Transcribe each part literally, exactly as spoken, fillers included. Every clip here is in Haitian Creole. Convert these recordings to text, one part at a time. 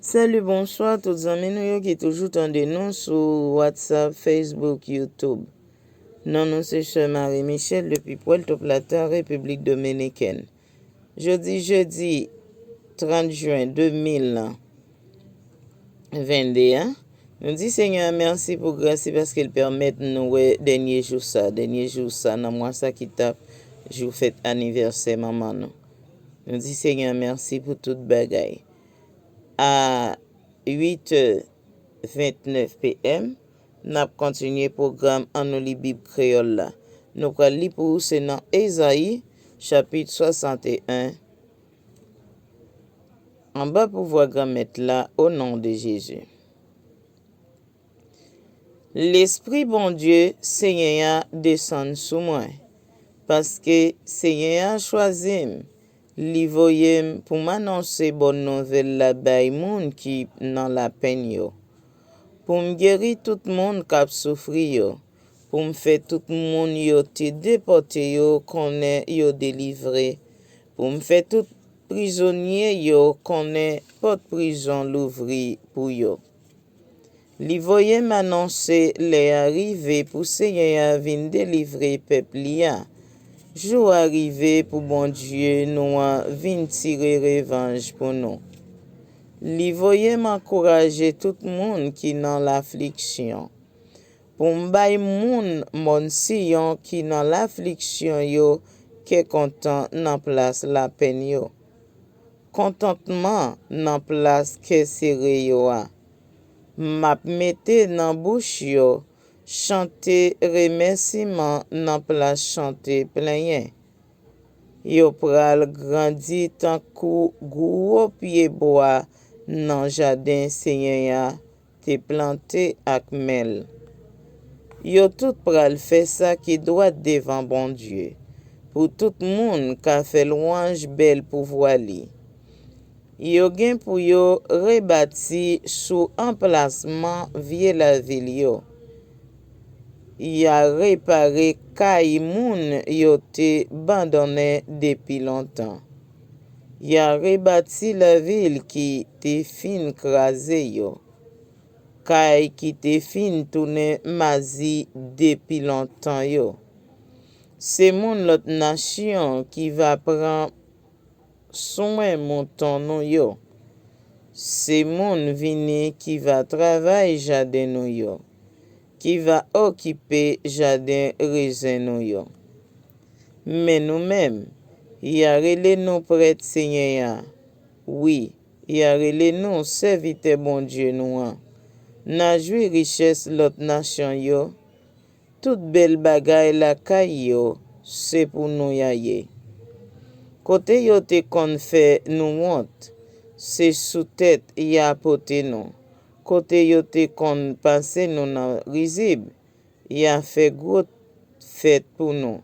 Salut, bonsoir tout zanmi nou yo ki toujou tande nou sou WhatsApp, Facebook, YouTube. Non nou se Sè Marie Michel depi Puerto Plata, Repiblik Dominikèn. Jodi jedi trant jen de mil vennde a, nou di Senyè a mèsi pou gras li paske l pèmèt nou wè dènye jou sa, dènye jou sa nan mwa sa ki t ap jou fèt anivèsè manman nou. Nou di Senyè a mèsi pou tout bagay. A uit è ventnèf P M, n ap kontinye pwogram An nou li Bib Kreyòl la. Nou pral li pou ou, se nan Ezayi, chapit swasanteyen, anba pouvwa Granmèt la, o non de Jezi. Lespri Bondye, Senyè a, desann sou mwen, paske Senyè a chwazi m, li voye m pou m anonse bòn nouvèl la bay moun ki nan lapenn yo, pou m geri tout moun k ap soufri yo, pou m fè tout moun yo te depòte yo konnen yo delivre, pou m fè tout prizonye yo konnen pòt prizon louvri pou yo. Li voye m anonse lè a rive pou Senyè a vin delivre pèp li a. Jou a rive pou Bondye nou an vin tire revanj pou nou. Li voye m ankouraje tout moun ki nan lafliksyon, pou m bay moun mòn Siyon ki nan lafliksyon yo kè kontan nan plas lapenn yo, kontantman nan plas kè sere yo a. M ap mete nan bouch yo chante remèsiman nan plas chante plenyen. Yo pral grandi tankou gwo pyebwa nan jaden Senyè a te plante ak men l. Yo tout pral fè sa ki dwat devan Bondye, pou tout moun ka fè lwanj bèl pouvwa li. Yo gen pou yo rebati sou anplasman vye lavil yo. Y a repare kay moun yo te bandonnen depi lontan. Y a rebati lavil ki te fin kraze yo, kay ki te fin tounen mazi depi lontan yo. Se moun lòt nasyon ki va pran swen mouton nou yo. Se moun vini ki va travay jaden nou yo, ki va okipe jaden rezen nou yo. Men nou menm, y a rele nou prèt Senyè a. Wi, y a rele nou sèvitè Bondye nou an. N a jwi richès lòt nasyon yo. Tout bèl bagay lakay yo, se pou nou y a ye. Kote yo te konn fè nou wont, se sou tèt y a pote nou. Kote yo te konn pase nou nan rizib, y a fè gwo fèt pou nou.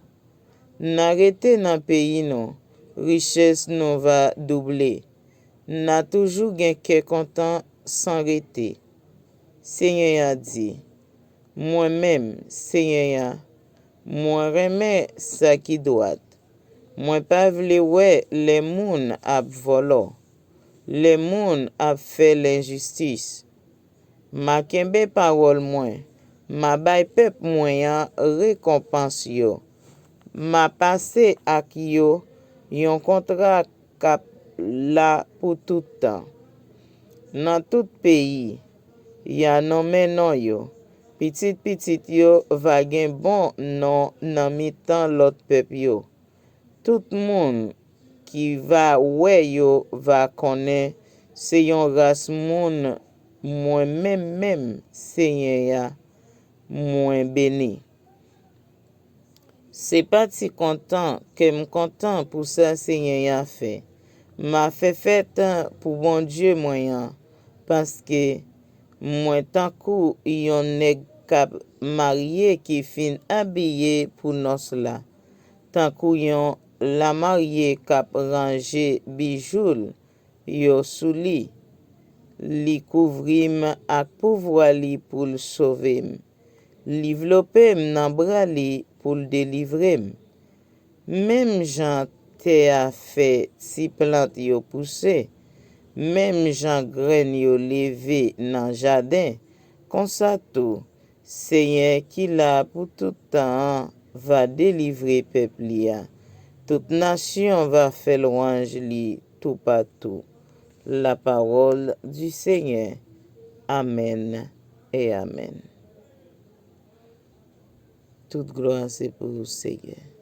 N a rete nan peyi nou, richès nou va double. N a toujou gen kè kontan san rete. Senyè a di, Mwen menm, Senyè a, mwen renmen sa ki dwat. Mwen pa vle wè lè moun ap vòlò, lè moun ap fè lenjistis. M a kenbe pawòl mwen, m a bay pèp mwen an rekonpans yo. M a pase ak yo yon kontra k ap la pou tout tan. Nan tout peyi, y a nonmen non yo. Pitit pitit yo va gen bon non nan mitan lòt pèp yo. Tout moun ki va wè yo va konnen se yon ras moun mwen menm menm Senyè a mwen beni. Se pa ti kontan kè m kontan pou sa Senyè a fè. M a fè fèt pou Bondye mwen an, paske mwen tankou yon nèg k ap marye ki fin abiye pou nòs la, tankou yon lamarye k ap ranje bijou l yo sou li. Li kouvri m ak pouvwa li pou l sove m. Li vlope m nan bra li pou l delivre m. Menm jan tè a fè ti plant yo pouse, menm jan grenn yo leve nan jaden, konsa tou, Senyè ki la pou tout tan an va delivre pèp li a. Tout nasyon va fè lwanj li toupatou. La parole du Seigneur. Amen et amen. Tout glwa se pou ou, Senyè.